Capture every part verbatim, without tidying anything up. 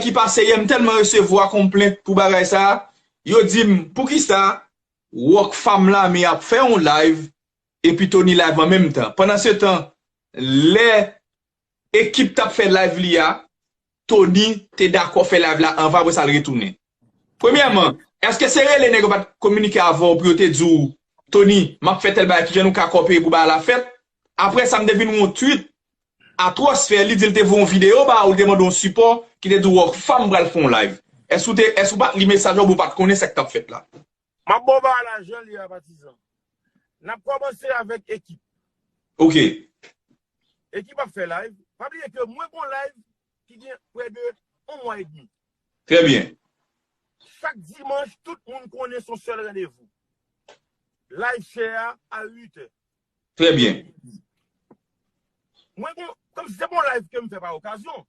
ki pase yè, m tèlman resevwa konplent pou bagay sa a. Yo di m, poukisa Rockfam Lame ap fè yon live epi Tony live an menm tan? Pandansetan, lè ekip t ap fè live li a, Tony te dakò fè live la anvan, apre sa l retounen. Premyèman, èske se rele nèg yo pa t kominike avè w pou yo te di w, Tony, m ap fè tèl bagay, kijan nou ka kowopere pou bagay la fèt? Apre sa, m te vin wè yon tweet Atwòs fè, li di l te voye yon videyo ba ou, li te mande yon sipò, ki te di w Rockfam pral fè yon live. Èske w te, èske w pa t li mesaj la oubyen w pa t konnen sa k t ap fèt la? M ap ba w bagay la jan l ye a, patizan. N ap kòmanse avèk ekip. Ok. Ekip ap fè live. Pa bliye ke mwen gon live ki gen prè de yon mwa edmi. Trè byen. Chak dimanch, tout moun konnen se yon sèl randevou. Live share a, a uit è. Trè byen. Mwen gon, kòmsi se bon live ke m fè pa okazyon.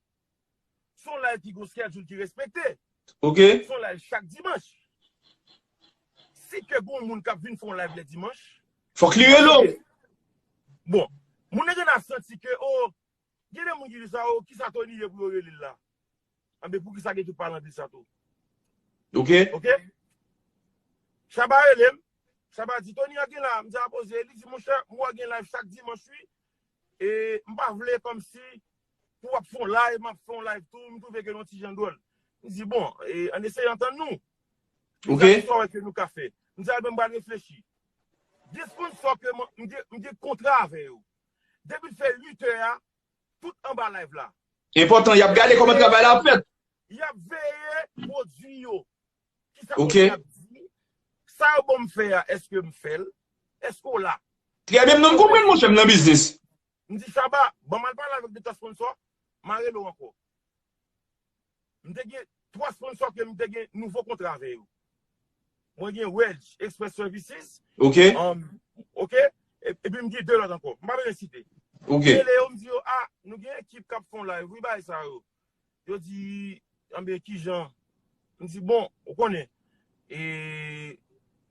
Se yon live ki gon schedule ki respekte. Ok. Se yon live chak dimanch. Si ke gon moun k ap vin fè yon live lè dimanch, fòk li rele w. Bon, moun nan gen a santi ke, o, gen de moun ki di sa, o, kisa Tony ye pou yo rele l la? Anben, poukisa gen tout pale anpil sa tou? Ok. Ok? Shabba rele m. Shabba di, Tony, an gen la. M di, a poze. Li di, monchè, m wè gen live chak dimanch, wi. E m pa vle kòmsi pou w ap fè yon live, m ap fè yon live tou, m twouve ke l yon ti jan dwòl. M di, bon, e, ann eseye antann nou. Ok. Gade sa w wè ke nou ka fè. M di, a, men m pral reflechi. Gen sponsò ke m, m gen, m gen kontra avè yo. Depi l fè uit è a, tout anba live la. Enpòtan, y ap gade kòman travay la ap fèt. Y ap veye pwodui yo. Kisa pwodui y ap di? Sa yo ban m fè a, èske m fè l? Èske w la? Trè byen, m konprann, monchè, m nan biznis. M di, Shabba, ban m al pale avèk de twa sponsò, m a rele w ankò. M te gen twa sponsò ke m te gen nouvo kontra avè yo. Mwen gen Wedge Express Services. Ok. Um, ok. E- Epi m gen de lòt ankò. M pa bezwen site. Ok. M rele yo, m di yo, a, nou gen ekip k ap fè yon live, wi, bagay sa yo. Yo di, anben, kijan? M di, bon, ou konnen, e,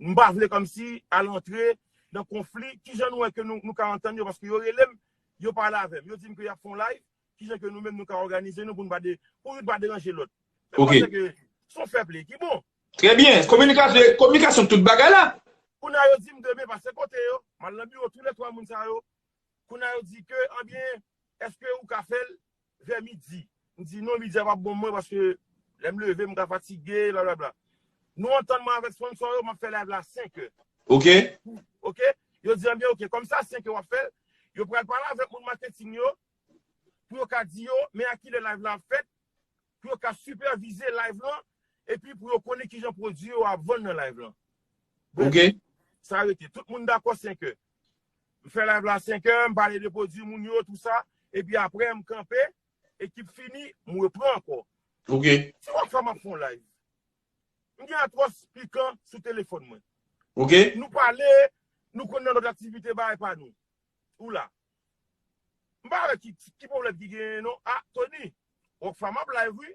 m pa vle kòmsi al antre nan konfli, kijan nou wè ke nou, nou ka antann yo, paske yo rele m, yo pale avè m, yo di m ke y ap fè yon live, kijan ke nou menm nou ka òganize nou pou nou pa de, pou youn pa deranje lòt. Men m panse ke se yon fair play ki bon. Trè byen. Kominikasyon, kominikasyon tout bagay la. Kounye a yo di m demen pase kote yo, m al nan biwo tou lè twa moun sa yo. Kounye a yo di ke, anbyen, èske ou ka fè l vè midi? M di non, midi a p ap bon mwen paske lè m leve, m ka fatige, blablabla. Nou antann mwen avèk sponsò yo, m ap fè live la senk è. Ok. Ok? Yo di, anbyen, ok, kòm sa senk è w ap fè l, yo pral pale avèk moun maketing yo, pou yo ka di yo, men a kilè live la ap fèt, pou yo ka sipèvize live lan, epi pou yo konnen kijan pwodui yo ap vann nan live lan. Brèf, ok, sa rete. Tout moun dakò senk è. M fè live la senk è, m pale de pwodui moun yo, tou sa, epi apre, m kanpe, ekip fini, m repran ankò. Ok. Si w ap fè m ap fè yon live, m gen Atwòs Pikan sou telefòn mwen. Ok. Nou pale, nou konn nan lòt aktivite bagay pa nou. Ou la. M pa wè ki, ki pwoblèm ki genyen non. A, Tony, Rockfam ap live wi.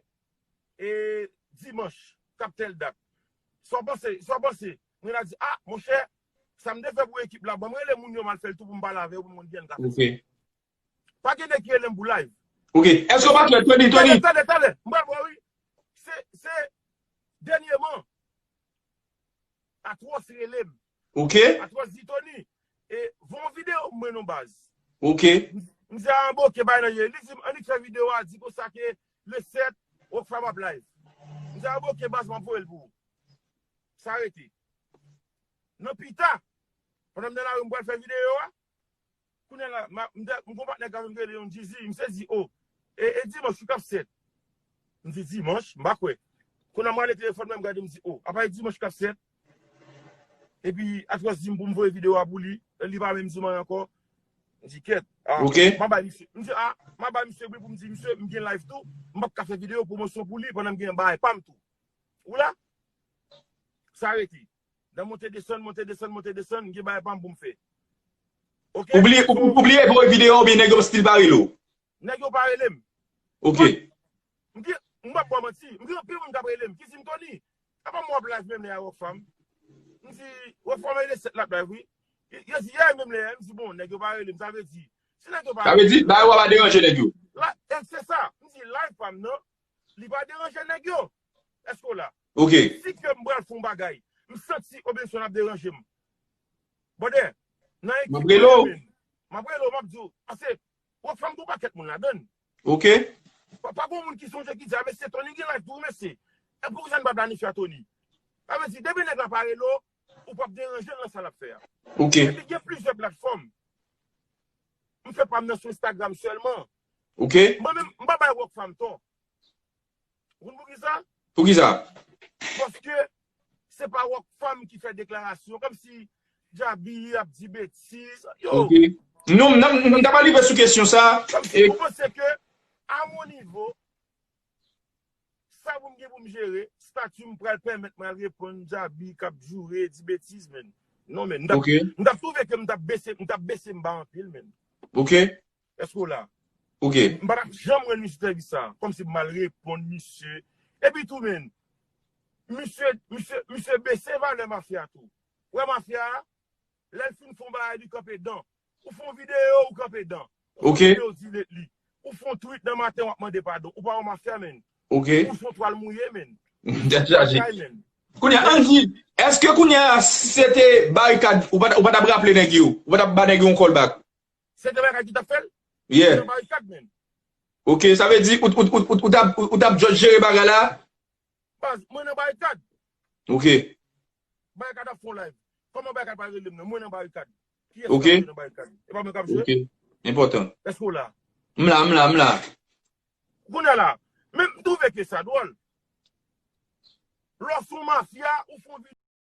E dimanch, k ap tèl dat. Sa w panse? Sa w panse? Mwen la di, a, monchè, sa m te fè pou ekip la, ban m rele moun yo, m al fè l tou pou m pale avè yo, pou m konn kijan n ka fè sa. Ok. Pa gen nèg ki rele m pou live. Ok. Èske w pa fè Tony, Tony? Tande, tande, tande. M pral ba w wi. Se, se dènyèman, Atwòs rele m. Ok. Atwòs di, Tony, e, voye yon videyo pou mwen non baz. Ok. M, m di, a, bon, ok, bay nan ye. Li di m, annik fè videyo a, di konsa ke le sèt, Rockfam ap live. M di, a, bon, ok, baz, m ap voye l pou ou. Sa rete. Nan pita, pandan m nan lari, m pral fè videyo a, kounye a la, m a, m te, m gon patnè k ap vin rele yon Jeezy, misye di, o, e, e dimanch wi k ap sèt. M di, dimanch? M pa kwè. Kounye a m rale telefòn mwen, m gade, m di, o, apa e dimanch k ap sèt? Epi Atwòs di m pou m voye videyo a pou li, li pa menm di m anyen ankò. M di, kèt, a, ok, m a bay misye. M di, a, m a bay misye bri pou m di, misye, m gen live tou, m p ap ka fè videyo pwomosyon pou li pandan m gen bagay pa m tou. Ou la? Sa rete. Nan monte desann, monte desann, monte desann, m gen bagay pa m pou m fè. Ok? Ou bliye, ou, ou bliye voye videyo oubyen nèg yo still pa rele w? Nèg yo pa rele m. Ok. Mwen, m gen, m p ap ba w manti, m gen anpil moun k ap rele m, ki di m, Tony, apa m w ap live menm lè a Rockfam? M di, Rockfam e le sèt l ap live wi. Yo, yo di, yè menm lè a, m di, bon, nèg yo pa rele m, sa vle di, si nèg yo pa rele m. Sa vle di, bagay ou a pa deranje nèg yo. La, e se sa, m di, live pa m nan, Li pa deranje nèg yo. Èske w la? Ok. Si ke m pral fè yon bagay, m santi Robinson ap deranje m. Brother, nan ekip mwen, men, m ap rele w, m ap di w, pase, Rockfam gon pakèt moun ladan l. Ok. Pa, pa gon moun ki sonje ki di, a, mesye, Tony gen live tou, mesye. E poukisa n pa planifye a Tony? Sa vle di, depi nèg la pa rele w, ou p ap deranje l nan sa l ap fè a. Ok. Epi gen plizyè platfòm. M fè pa m nan sou Instagram sèlman. Ok. Mwen menm, m pa bay Rockfam tò. Ou konn poukisa? Poukisa? Paske se pa Rockfam ki fè deklarasyon, kòmsi Djaby ap di betiz. Yo. Ok. Non, m, m, m ta pral rive sou kesyon sa. Kòmsi e ou panse ke, a mon nivo, sa pou m gen pou m jere, stati m pral pèmèt mwen al reponn Djaby k ap joure, di betiz, men. Non, men. M t ap, ok, m t ap twouve ke m t ap bese, m t ap bese m ba anpil, men. Ok. Èske w la? Ok. M pa t ap janm rann misye sèvis sa. Kòmsi m al reponn misye. Epi tou, men, misye, misye, misye bese valè mafya tou. Ou wè mafya a, lè l fin fè yon bagay, li kanpe dan. Ou fè yon videyo, ou kanpe dan. Ou fè yon videyo, ou delete li. Ou fè yon tweet nan maten, w ap mande padon. Ou pa yon mafya, men. Ok. Ou fè yon twal mouye, men. Tèt chaje. Bagay, men. Kounye a, Andy, èske kounye a, si se te Barikad, ou pa t, ou pa t ap raple nèg yo? Ou pa t ap ba nèg yo yon callback? Se te Barikad ki t ap fè l? Yeah. Se Barikad, men. Ok, sa vle di ou, ou, ou, ou, ou t ap, ou, ou t ap just jere bagay la? Baz, mwen nan Barikad. Ok. Barikad ap fè yon live. Kòman Barikad pa rele m nan? Mwen nan Barikad. Kiyès k ap jwe nan Barikad? E pa mwen k ap jwe? Ok. Enpòtan. Èske w la? M la, m la, m la. Kounye a la, men m twouve ke sa dwòl. Lè w se yon mafya, ou fè yon